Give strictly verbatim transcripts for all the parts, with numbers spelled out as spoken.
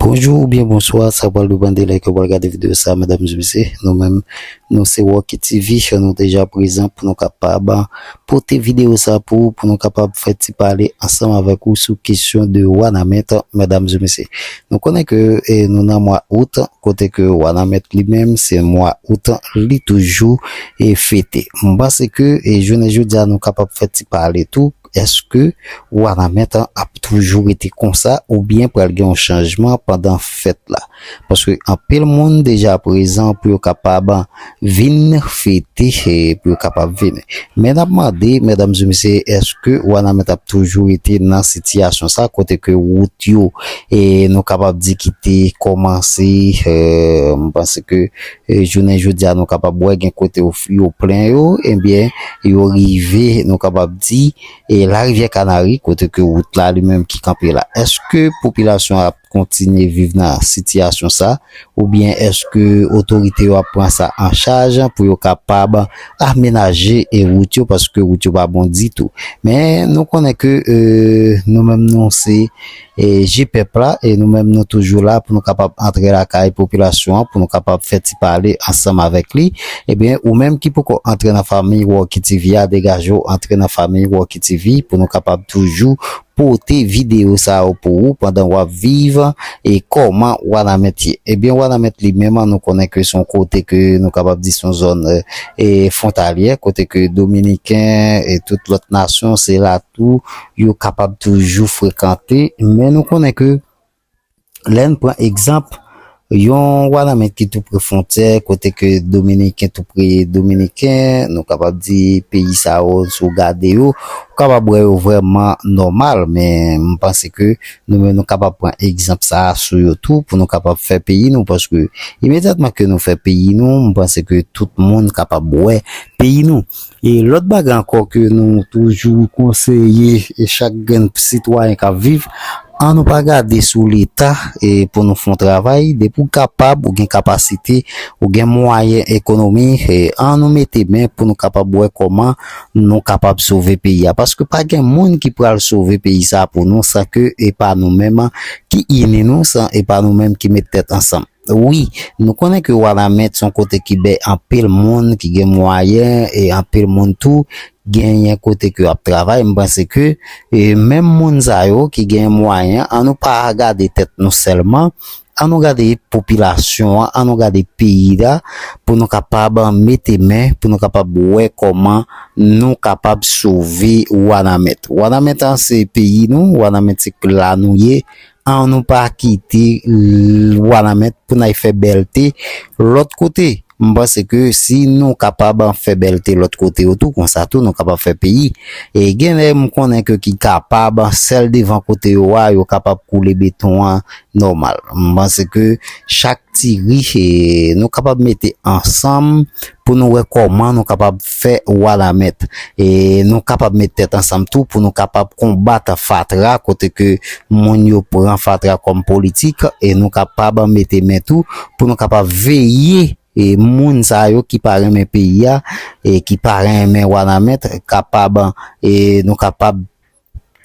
Bonjou oubyen bonswa, sa pral depann de lè ke w pral gade videyo sa, medam e mesye. Nou menm, nou se Rocky T V, nou deja prezan pou nou kapab pote videyo sa pou ou, pou nou kapab fè ti pale ansanm avèk ou sou kesyon de Wanament, medam e mesye. Nou konnen ke, e, nou nan mwa out, kote ke Wanament li menm, se mwa out, li toujou, e, fete. M panse ke, e, jounen jodi a, nou kapab fè ti pale tou, èske Wanament ap toujou rete konsa oubyen pral gen yon chanjman pandan fèt la? Paske anpil moun deja prezan pou yo kapab vin fete, e pou yo kapab vini. Men n ap mande, medam e mesye, èske Wanament ap toujou rete nan sitiyasyon sa, kote ke wout yo, e nou kapab di ki te kòmanse, e, m panse ke, e, jounen jodi a, nou kapab wè gen kote yo, yo plen yo, ebyen, yo rive, nou kapab di, e Larivyè Kanari, kote ke wout la li menm ki kanpe la. Èske popilasyon an ap kontinye viv nan sitiyasyon sa, oubyen èske otorite yo ap pran sa an chaj pou yo kapab amenaje e wout yo, paske wout yo pa bon ditou? Men nou konnen ke, e, nou menm nou se, e, je pèp la, e nou menm nou toujou la pou nou kapab antre lakay popilasyon an, pou nou kapab fè ti pale ansanm avèk li. Ebyen, ou menm ki poko antre nan fanmi Rocky T V a, degaje w antre nan fanmi Rocky T V pou nou kapab toujou pote videyo sa yo pou ou pandan w ap viv e kòman Wanament ye. Ebyen, Wanament li menm, nou konnen ke se yon kote ke nou kapab di se yon zòn, e, e, fwontalyè, kote ke Dominiken e tout lòt nasyon, se la tou yo kapab toujou frekante. Men nou konnen ke lè n pran egzanp, yon Wanament ki tou pre fwontyè, kote ke Dominiken tou pre Dominiken, nou kapab di peyi sa yo, si w gade yo, ou kapab wè yo vrèman nòmal, men m panse ke nou menm nou kapab pran egzanp sa a sou yo tou pou nou kapab fè peyi nou, paske imedyatman ke nou fè peyi nou, m panse ke tout moun kapab wè peyi nou. E lòt bagay ankò ke nou toujou konseye e chak grenn sitwayen k ap viv, ann nou pa gade sou Leta, e pou nou fè yon travay, depi w kapab, ou gen kapasite, ou gen mwayen ekonomi, e ann nou mete men pou nou kapab wè kòman nou kapab sove peyi a. Paske pa gen moun ki pral sove peyi sa pou nou san ke e pa nou menm ki ini nou, san e pa nou menm ki met tèt ansanm. Wi, nou konnen ke Wanament se yon kote ki bay anpil moun ki gen mwayen e anpil moun tou genyen kote ke yo ap travay. M panse ke, e, menm moun sa yo ki gen mwayen, ann nou pa gade tèt nou sèlman, ann nou gade popilasyon an, ann nou gade peyi a, pou nou kapab mete men, pou nou kapab wè kòman nou kapab sove Wanament. Wanament an se peyi nou, Wanament se la nou ye, ann nou pa kite l-, Wanament pou n al fè bèlte lòt kote. M panse ke si nou kapab fè bèlte lòt kote yo tou, konsa tou nou kapab fè peyi. E gen lè m konnen ke ki kapab, sèl devan kote yo a, yo kapab koule beton an nòmal. M panse ke chak ti ri, e, nou kapab mete ansanm pou nou wè kòman nou kapab fè Wanament. E nou kapab met tèt ansanm tou pou nou kapab konbat fatra, kote ke moun yo pran fatra kòm politik, e nou kapab mete men tou pou nou kapab veye, e, moun sa yo ki pa renmen peyi a, e ki pa renmen Wanament, kapab, e nou kapab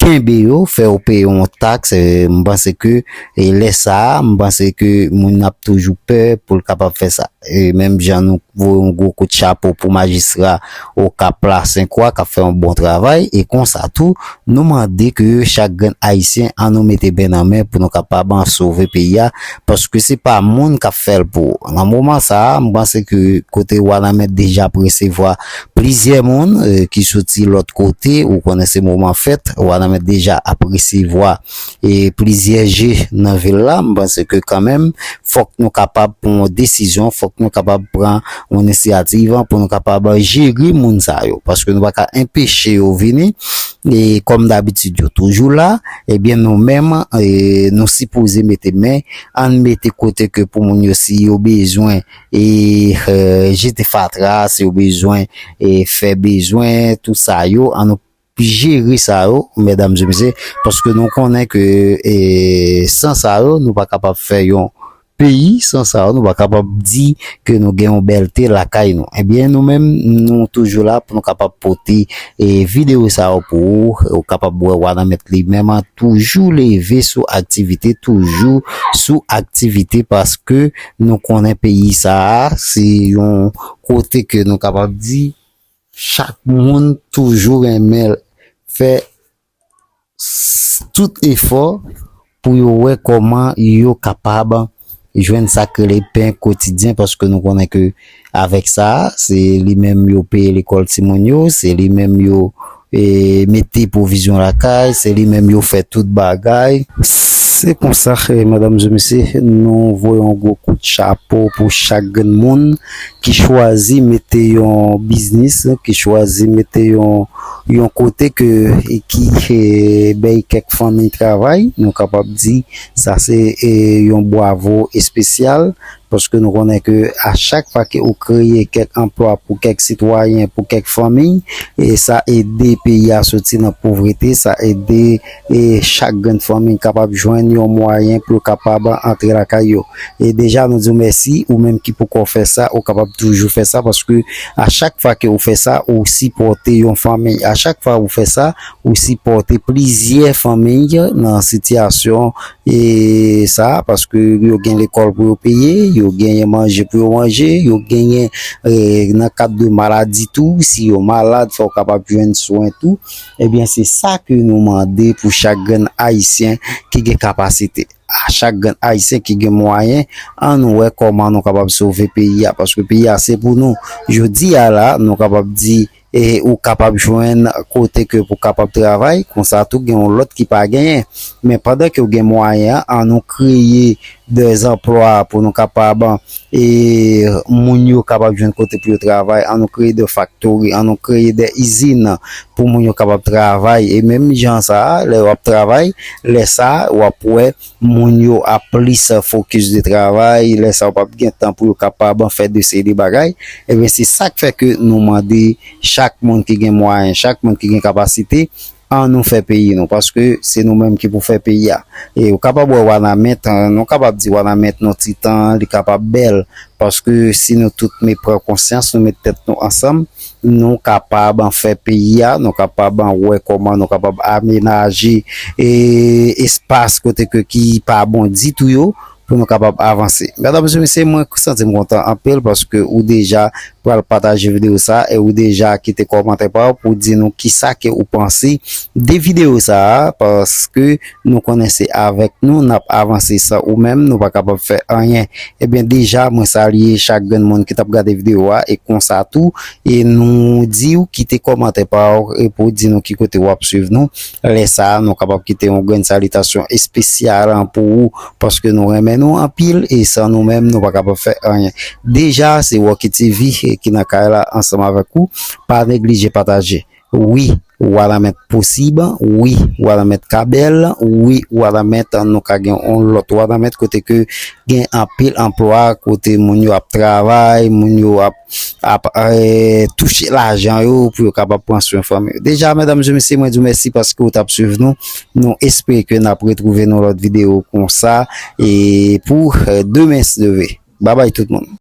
kenbe yo, fè yo peye yon taks, e, m panse ke, e, lè sa a, m panse ke moun ap toujou pè pou l kapab fè sa. E, menm jan nou voye yon gwo kout chapo pou majistra Okap la, Senkwa, k ap fè yon bon travay, e konsa tou, nou mande ke chak grenn Ayisyen ann nou mete men nan men pou nou kapab sove peyi a, paske se pa moun k ap fè l pou ou. Nan moman sa a, m panse ke kote Wanament deja ap resevwa plizyè moun, e, ki soti lòt kote, ou konnen se moman fèt, Wanament deja ap resevwa, e, plizyè je nan vil la. M panse ke kanmenm, fòk nou kapab pran yon desizyon, fòk nou kapab pran yon inisyativ pou nou kapab jere moun sa yo, paske nou pa ka enpeche yo vini, e kòm dabitid yo toujou la, ebyen nou menm, e, nou sipoze mete men, ann mete kote ke pou moun yo si yo bezwen e, e, jete fatra, si yo bezwen, e, fè bezwen, tout sa yo, ann nou jere sa yo, medam e mesye, paske nou konnen ke, e, san sa yo, nou pa kapab fè yon peyi. San sa, nou pa kapab di ke nou gen yon bèlte lakay nou. Ebyen, nou menm, nou toujou la pou nou kapab pote, e, videyo sa yo pou ou. Ou kapab wè Wanament li menm an toujou leve sou aktivite, toujou sou aktivite, paske nou konnen peyi sa a, se yon kote ke nou kapab di chak moun toujou renmen fè s-, tout efò pou yo wè kòman yo kapab jwenn sa k rele pen kotidyen, paske nou konnen ke avèk sa, se li menm yo peye lekòl timoun yo, se li menm yo, e, mete pwovizyon lakay, se li menm yo fè tout bagay. Se konsa, e, medam e mesye, nou voye yon gwo kout chapo pou chak grenn moun ki chwazi mete yon biznis, ki chwazi mete yon, yon kote ke, ki, e, bay kèk fanmi travay. Nou kapab di sa se, e, yon bwavo espesyal, paske nou konnen ke a chak fwa ke ou kreye kèk anplwa pou kèk sitwayen, pou kèk fanmi, e sa ede peyi a soti nan povrete, sa ede, e chak grenn fanmi kapab jwenn yon mwayen pou yo kapab antre lakay yo. E deja, nou di w mèsi, ou menm ki poko fè sa, ou kapab toujou fè sa, paske a chak fwa ke ou fè sa, ou sipòte yon fanmi. A chak fwa ou fè sa, ou sipòte plizyè fanmi nan sitiyasyon, e sa, paske yo gen lekòl pou yo peye, yo genyen manje pou yo manje, yo genyen, e, nan kad de maladi tou, si yo malad, fò w kapab jwenn swen tou. Ebyen, se sa ke nou mande pou chak grenn Ayisyen ki gen kapasite. A chak grenn Ayisyen ki gen mwayen, ann wè kòman nou kapab sove peyi a, paske peyi a se pou nou. Jodi a la, nou kapab di, e ou kapab jwenn kote ke pou kapab travay, konsa tou gen yon lòt ki pa genyen. Men pandan ke w gen mwayen an, ann nou kreye de zanplwa pou nou kapab, e moun yo kapab jwenn kote pou yo travay, ann nou kreye de faktori, ann nou kreye de izin pou moun yo kapab travay. E menm jan sa, lè w ap travay, lè sa, w ap wè moun yo ap plis fokis de travay, lè sa w p ap gen tan pou yo kapab fè de seri de bagay. Ebyen, se sa k fè ke nou mande chak moun ki gen mwayen, chak moun ki gen kapasite, ann nou fè peyi nou, paske se nou menm ki pou fè peyi a. E ou kapab wè Wanament, eh, nou kapab di Wanament nan ti tan, li kapab bèl, paske si nou tout met pran konsyans, nou met tèt nou ansanm, nou kapab fè peyi a, nou kapab wè kòman nou kapab amenaje, e, espas kote ke ki pa bon ditou yo, pou nou kapab avanse. Medam e mesye, mwen santi m kontan anpil paske ou deja pral pataje videyo sa e ou deja kite kòmantè pa w pou di nou kisa ke ou panse de videyo sa a, paske nou konnen se avèk nou n ap avanse, san ou menm nou pa kapab fè anyen. Ebyen deja mwen salye chak grenn moun ki t ap gade videyo a e konsa tou, e nou di w kite kòmantè pa w e pou w di nou ki kote w ap swiv nou. Lè sa a, nou kapab kite yon grenn salitasyon espesyal pou ou, paske nou renmen nou anpil e san nou menm, nou pa kapab fè anyen. Deja, se Rocky T V ki nan kay la ansanm avèk ou. Pa neglije pataje. Wi, Wanament posib. Wi, Wanament ka bèl. Wi, Wanament, nou ka gen yon lòt Wanament kote ke gen anpil anplwa, kote moun yo ap travay, moun yo ap ap, eh, touche lajan yo pou yo kapab pran swen fanmi yo. Deja, medam e mesye, mwen di w mèsi paske w t ap swiv nou. Nou espere ke n ap retwouve nan lòt videyo konsa e pou, eh, demen, si Dye vle. Babay tout moun.